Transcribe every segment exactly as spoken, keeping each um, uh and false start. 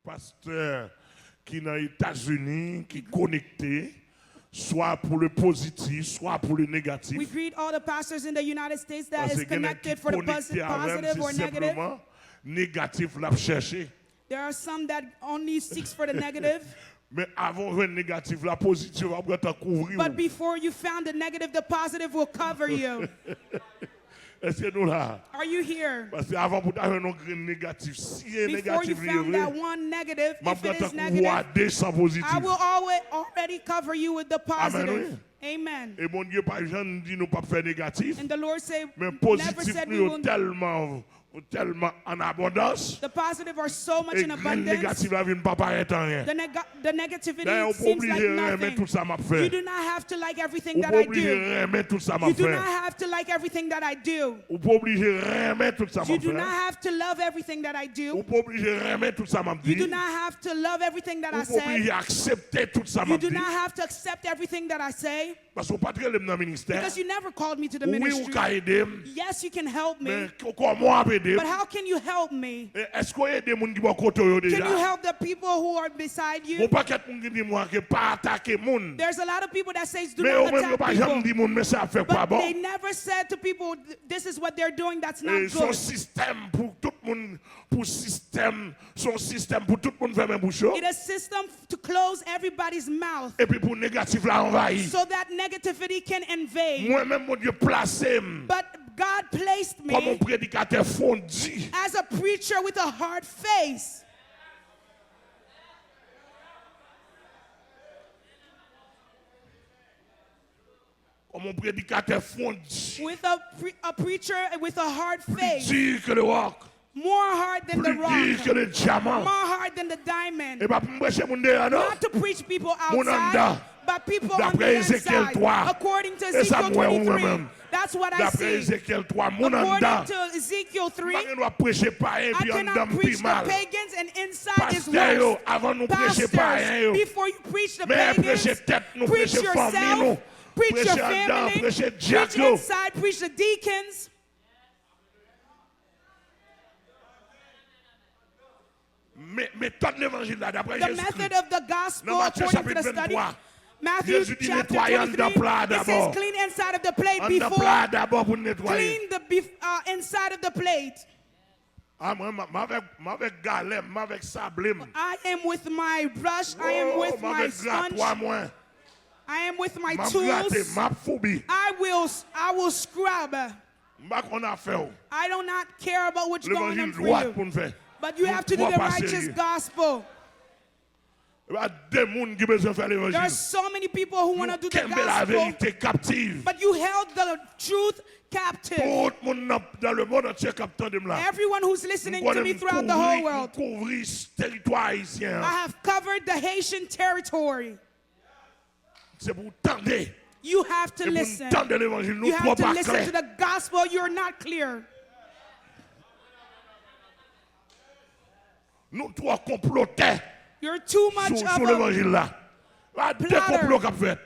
pastè ki nan Etazini, ki konekte, swa pou le pozitif, swa pou le negatif. We greet all the pastors in the United States that is connected for the positive or negative. Paske gen nèg ki konekte avè m, se senpleman negatif l ap chèche. There are some that only seeks for the negative. Men avan w jwenn negatif la, pozitif ap gentan kouvri w. But before you found the negative, the positive will cover you. Èske nou la? Are you here? Paske avan pou ta jwenn yon grenn negatif, si e negatif li ye vre, m ap gentan kouvri w a desan pozitif. Before you found that one negative, if it is negative, I will alwa- already cover you with the positive. Amèn, wi. Amen. E Bondye pa janm di nou p ap fè negatif, men pozitif nou yo tèlman, tèlman an abondans, e grenn negatif la vin pa parèt anyen. The neg- the negativity seems like nothing. Dayè, ou pa oblije renmen tout sa m ap fè. You do not have to like everything that I do. Ou pa oblije renmen tout sa m ap fè. You do not have to like everything that I do. Ou pa oblije renmen tout sa m ap fè. You do not have to love everything that I do. Ou pa oblije renmen tout sa m ap di. You do not have to love everything that I say. Ou pa oblije aksepte tout sa m ap di. You do not have to accept everything that I say. Paske ou pa t rele m nan ministè. Because you never called me to the ministry. Wi, ou ka ede m. Yes, you can help me. Men k- kòman w ap ede m? But how can you help me? E, èske w ede moun ki bò kote w yo deja? Can you help the people who are beside you? Gon pakèt moun ki di mwen ke pa atake moun. There's a lot of people that says do not attack people. Men yo menm yo pa janm di moun men sa y ap fè k pa bon. But they never said to people, "Th- this is what they're doing that's not good." E se yon sistèm pou tout moun, pou sistèm, se yon sistèm pou tout moun fèmen bouch yo. It is system to close everybody's mouth. Epi pou negatif la anvayi. So that negativity can invade. Mwen menm Bondye plase m. But God placed me kòm yon predikatè fondi. As a preacher with a hard face. Kòm yon predikatè fondi. With a, pre- a preacher with a hard face. Plus dur que le roc. More hard than the rock. Plus dur que le diamant. More hard than the diamond. E pa pou m preche moun deyò non. Not to preach people outside, but people on the inside. Moun anndan. Daprè Ezekyèl twa. According to Ezekiel twenty-three. E sa m wè ou wè menm. That's what I see. Daprè Ezekyèl twa, moun anndan. According to Ezekiel three, m pa gen dwa preche payen epi anndan m pi mal. I cannot preach the pagans and inside is worse. Pastè yo, avan nou preche payen yo, men preche tèt nou, preche fanmi nou. Preach yourself, preach your family, preach inside, preach the deacons. Men, metòd levanjil la, daprè Jezikri, nan Matye chapit venntwa, Jezi di netwaye anndan pla a dabò. Anndan pla a dabò pou n netwaye. Clean the bef- uh, inside of the plate. A mwen, m, m avèk, m avèk galè m, m avèk sable m. I am with my brush, I am with my sponge. O, m avèk gratwa mwen. I am with my tools. M ap grate, m ap foubi. I will, I will scrub. M pa konn afè w. I do not care about what's going on for you. Levanjil dwat pou n fè. But you have to do the righteous gospel. Nou twò pasyeye. E pa de moun ki bezwen fè levanjil. There are so many people who wanna do the gospel, nou kenbe laverite kaptiv. But you held the truth captive. Tout moun nan, dans le monde entier k ap tande m la. Everyone who's listening to me throughout the whole world. M konnen m kouvri, m kouvri teritwa ayisyen an. I have covered the Haitian territory. Se pou w tande. You have to listen. E pou n tande levanjil, nou twò pa klè. You have to listen to the gospel. You're not clear. Nou twò konplotè sou, sou levanjil la. You're too much of a plotter. Pa de konplo k ap fèt.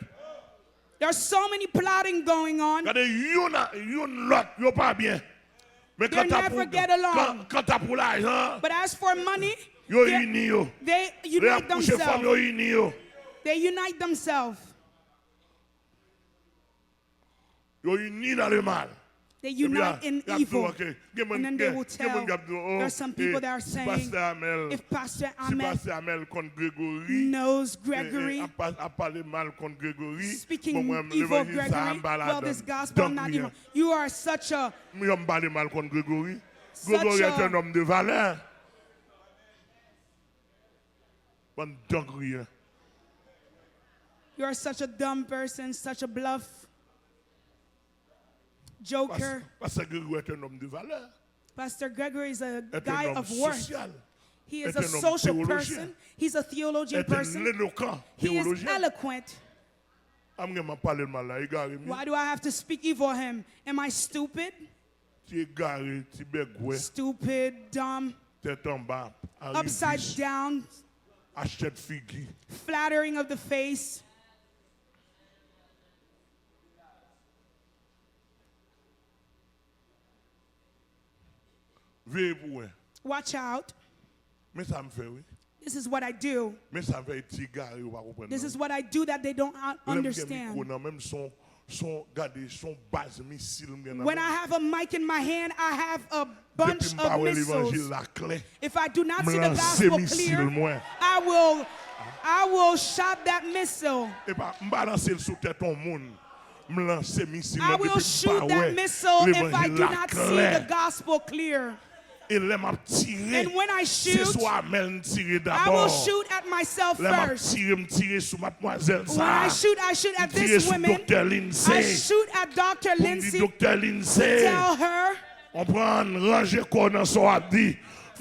There's so many plotting going on. Gade, youn a, youn lòt, yo pa byen. Men kanta pou, kan-, kanta pou lajan, yo ini yo. They're never get along. But as for money, they, they unite themselves. Lè y ap kouche fanm, yo ini yo. They unite themselves. Yo ini dans le mal. They unite in evil. Epi y ap, y ap di w, ok. Gen moun, gen, gen moun k ap di w, oh, eh, si pastè Amèl, si pastè Amèl konn Gregori, eh, eh, ap pa-, ap pale mal kont Gregori, bon, mwen, levanjil sa a, m pa ladan. You are such a... Mwen, m pale mal kont Gregori. Gregori est un homme de valeur. Bann dangriyen. You are such a dumb person, such a bluff joker. Pas-, Pastè Gregori est un homme de valeur. Pastor Gregory is a guy of worth. Est un homme social. He is a social person. Est un homme théologien. He's a theologian person. Est un éloquent théologien. He is eloquent. A m gen m ap pale l mal la, egare m ye. Why do I have to speak evil of him? Am I stupid? Ti egare, ti bègwè. Stupid, dumb. Tèt anba, a rizis. Upside down. Achèt figi. Flattering of the face. Veye pou wè. Watch out. Men sa m fè, wi. This is what I do. Men sa fè ti egare yo pa konprann This non. is what I do that they don't uh, Lè m gen understand. Mikwo nan men m, son, son, gade, son baz misil m gen nan When I men m. Have a mic in my hand, I have a bunch Depi m pa of wè missiles. Levanjil la klè, If I do not m see the lanse gospel misil clear, mwen. I will, I will shot that missile. E pa, m pa lanse l sou tèt yon moun. M lanse misil I mwen will depi m pa shoot wè that missile if I Levanjil do la not see the klè. Gospel clear. E lè m ap tire, And when I se shoot, sou Amèl m tire I will dabò. Shoot at myself Lè m ap first. Tire, m tire sou madmwazèl When I sa. Shoot, I shoot M at tire this sou woman. Doktè I Lindsay. Shoot at Doctor Pou m di Lindsay Doktè to Lindsay, tell her, konprann, ranje kò w nan sa w ap di.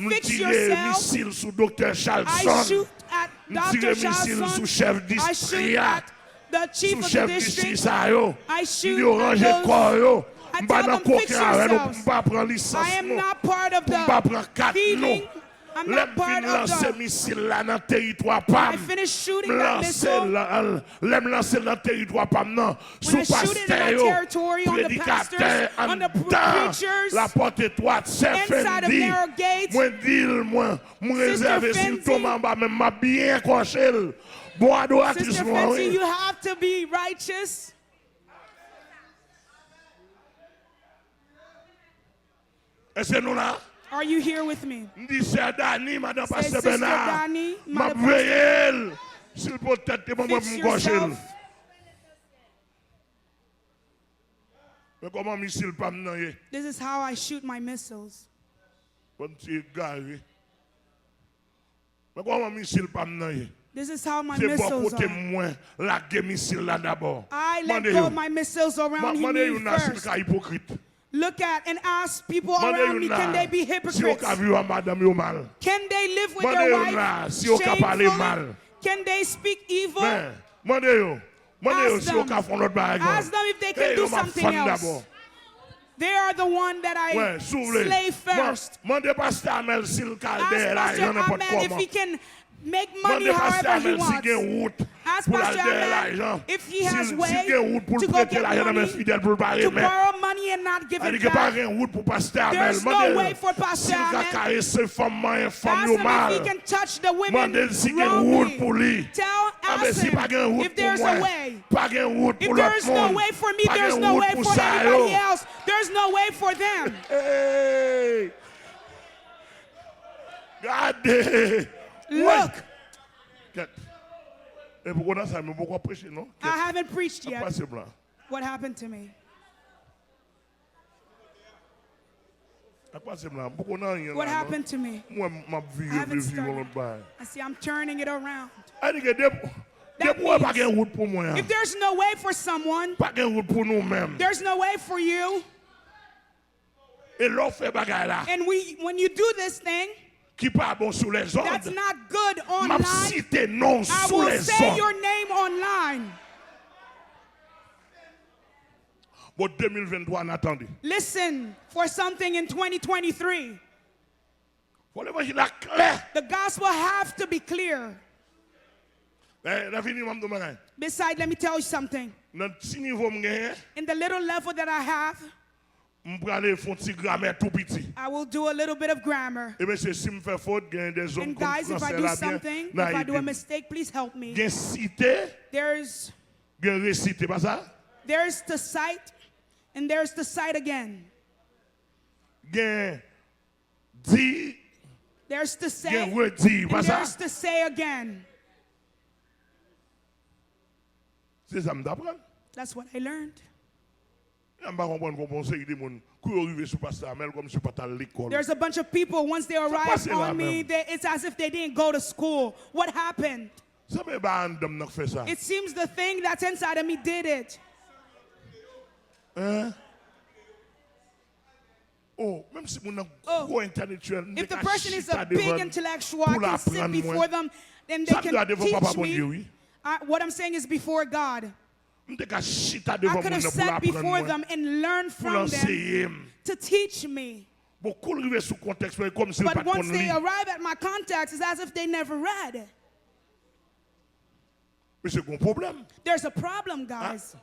M Fix tire yourself. Misil sou Doktè I Charlson. Shoot at M tire Doctor misil sou Charlson. chèf I shoot distri a. At the chief Sou of the chèf distri district. Sa yo. I M shoot di yo at ranje those. Kò yo. I M pa tell nan them, fix koken avè nou pou yourselves. M pa pran I lisans am nou. Not part of Pou M pa the pran kat nou. Thieving. I'm Lè not m part fin of lanse the. Misil la nan teritwa pa I m, finish shooting m that lanse l missile. Lè m lanse l nan teritwa pa m nan, When sou I shoot it in my pastè yo, territory, on the predikatè, pastors, on the pr- anndan preachers, lapòt etwat, sè inside of Fendi, narrow gates, mwen di l, mwen, mwen Sister rezève si l Fendi, tonbe anba men m, m ap byen kòche l. Bon, adoratris Sister nou an, Fenty, wi. You have to be righteous. Èske nou la? Are you here with me? M di, Sè Dani, madan Say, Pastè Sister Bèna, Dani, m ap Mother veye l. Si l pot tèt li ban mwen, Fix m kòche l. Yourself. Men kòman misil pa m nan ye. This is how I shoot my missiles. Bon, ti egare. Men kòman misil pa m nan ye. This is how my Se bò missiles kote are. Mwen lage misil la dabò. I let Mande go yo. of my missiles around Ma- me Mande youn la si l first. Ka ipokrit. Look at and ask people Mande around youn me, can la they be si yo hypocrites? Ka viv ak madanm yo mal. Can they live with Mande their youn la wife si yo ka pale shamefully? Mal. Can they speak evil? Men, mande yo. Mande yo Ask si yo them. Ka fè yon lòt bagay ankò. Ask them if they can E do yo m ap something fann else. Dabò. They are the one that I Wè, si w vle. slay Man- first. Mande Pastè Amèl si l ka al dèyè Ask Pastor lajan nenpòt Amel if he kòman. Can make money Mande Pastè however he Amèl si wants. Gen wout Ask pou l al Pastor dèyè Amel lajan. If he Si has si way Gen wout pou l to go prete get lajan nan men money fidèl pou l pa to remèt. Borrow money and not give Sa di it ke pa back. Gen wout pou Pastè Amèl. There's no Mande way l for Pastor si l ka Amel. Karese fanm manyen fanm Ask yo them mal. If he can touch the women Mande l si Gen wrongly. Wout pou li. Tell, Anben ask si pa Gen him Wout if pou there's a mwen, way. Pa Gen Wout If pou there lòt is no moun, way for me, Pa there's Gen no Wout way pou for sa anybody yo. Else. There's no way for them. Hey! Gade! Look. Kèt. E pou konn sa, mwen poko preche non. I haven't preached yet. Pase m la. What happened to me? Ak pase m la, m poko nan anyen la. What happened to me? Mwen m ap I vire haven't vire yon started. Lòt bagay. I see I'm turning it around. Anike depi That depi wè pa means Gen wout pou mwen an. If there's no way for someone, Pa Gen wout pou nou menm. There's no way for you. E lè w fè bagay la. And we, when you do this thing, Ki pa bon sou lèzòd. That's not good online. M ap site non w I sou will say your lèzòd. Name online. Bon, de mil venntwa an atande. Listen for something in twenty twenty-three. Fò levanjil la klè. The gospel have to be clear. Lè lè fini m ap di w bagay. Besides, let me tell you something. Nan ti nivo m genyen, In the little level that I have, m prale fè yon ti gramè tou piti. I will do a little bit of grammar. E mesye, si m fè fot, gen de zòn And konn guys, if I fransè do la byen, something, n a if I do ede a m. Mistake, please help me. Gen site, There's Gen resite, pa sa? There's to cite, and there's to cite again. Gen di, There's to say, gen redi, pa and sa? There's to say again. Se sa m t aprann. That's what I learned. M pa konprann konprann yon seri de moun, kou yo rive sou Pastè Amèl, kòmsi yo pa t al lekòl. There's a bunch of people, once they arrive on me, they, it's as if they didn't go to school. What happened? Sanble ba anndan m nan k fè sa. It seems the thing that's inside of me did it. Hein? Oh, menm si moun nan gwo entèlektyèl, m te ka chita devan l pou l aprann mwen. Sa m di a devan Papa Bondye, wi. I, what I'm saying is before God. M te ka chita devan moun nan pou l aprann mwen, pou l anseye m. To teach me. Bon, kou l rive sou kontèks mwen, e kòmsi l pa t konn li. Arrive at my context, it's as if they never read. Mesye, gen yon pwoblèm. There's a problem, guys.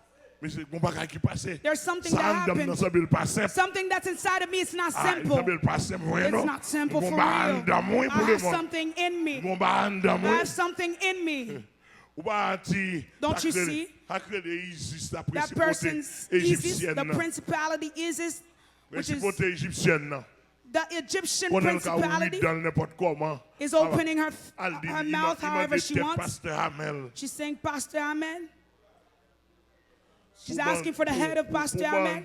Mesye, gon bagay ki pase. There's something that happened. Sa anndan m nan sanble l pa senp. Something that's inside of me, it's not simple. Sanble l pa senp vre non. It's not simple for real. Gon bagay anndan mwen pou lemonn. I have something in me. Gon bagay anndan mwen. I have something in me. Ou pa wè ti, sa k rele Isis la, prensipote ejipsyèn nan. Don't you see? That person's Isis, the principality Isis, which is Prensipote ejipsyèn nan. The Egyptian principality is opening her, her mouth however she wants. She's saying, Pastor Amel. She's asking for the head of Pastor Amel.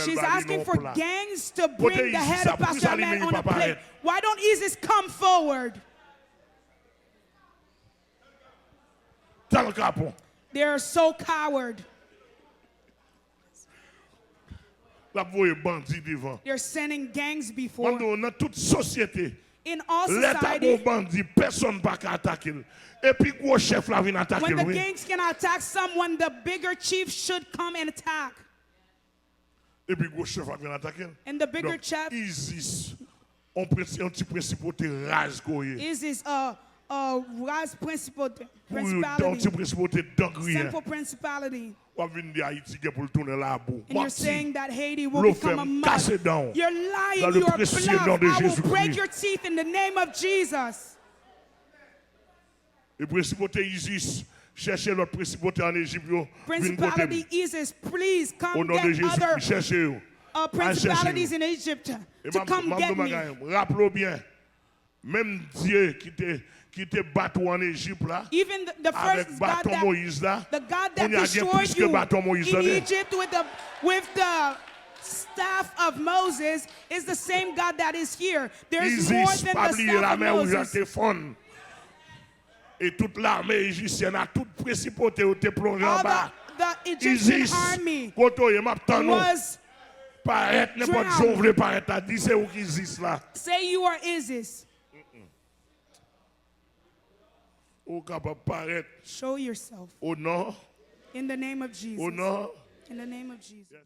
She's asking for gangs to bring the head of Pastor Amel on a plate. Why don't Isis come forward? They're so coward. L ap voye bandi devan. They're sending gangs before. Mwen di w, nan tout sosyete, lè ta gon bandi, pèsonn pa ka atake l. E pi gwo chèf la vin atake l, wi. When the gangs can attack someone, the bigger chief should come and attack. E pi gwo chèf la vin atake l. And the bigger chef. Donk, Isis, yon prensi-, yon ti prensipote raz ke w ye. Isis, a, a raz prensipote, principality. Yon ti prensipote dan griyen. Simple principality. W ap vin di Ayiti gen pou l tounen labou. And you're saying that Haiti will become a mud. Blofè, m kase dan w. You're lying, you're a bluff. I will break your teeth in the name of Jesus. E prensipote Isis, chèche lòt prensipote ann Ejip yo, vin kote m. Principality Isis, please come get other, uh, principalities in Egypt to come get me. O non de Jezi Kris, chèche yo. Al chèche yo. E m ap, m ap di w yon bagay, raple w byen. Menm Dye ki te, ki te bat ou ann Ejip la, avèk baton Moyiz la, kounye a gen plis ke baton Moyiz, tande. Even the, the first God that, the God that destroyed you in Egypt with the, with the staff of Moses is the same God that is here. There's more than the staff of Moses. Isis, pa bliye lamè wouj la te fonn. E tout lame ejisyèn ak tout prensipote yo te plonje anba. Isis, kote w ye, m ap tann ou. Parèt nenpòt jan w vle parèt la. Di se ou ki Isis la. Say you are Isis. Ou kapab parèt. Show yourself. O non. In the name of Jesus. O non. In the name of Jesus.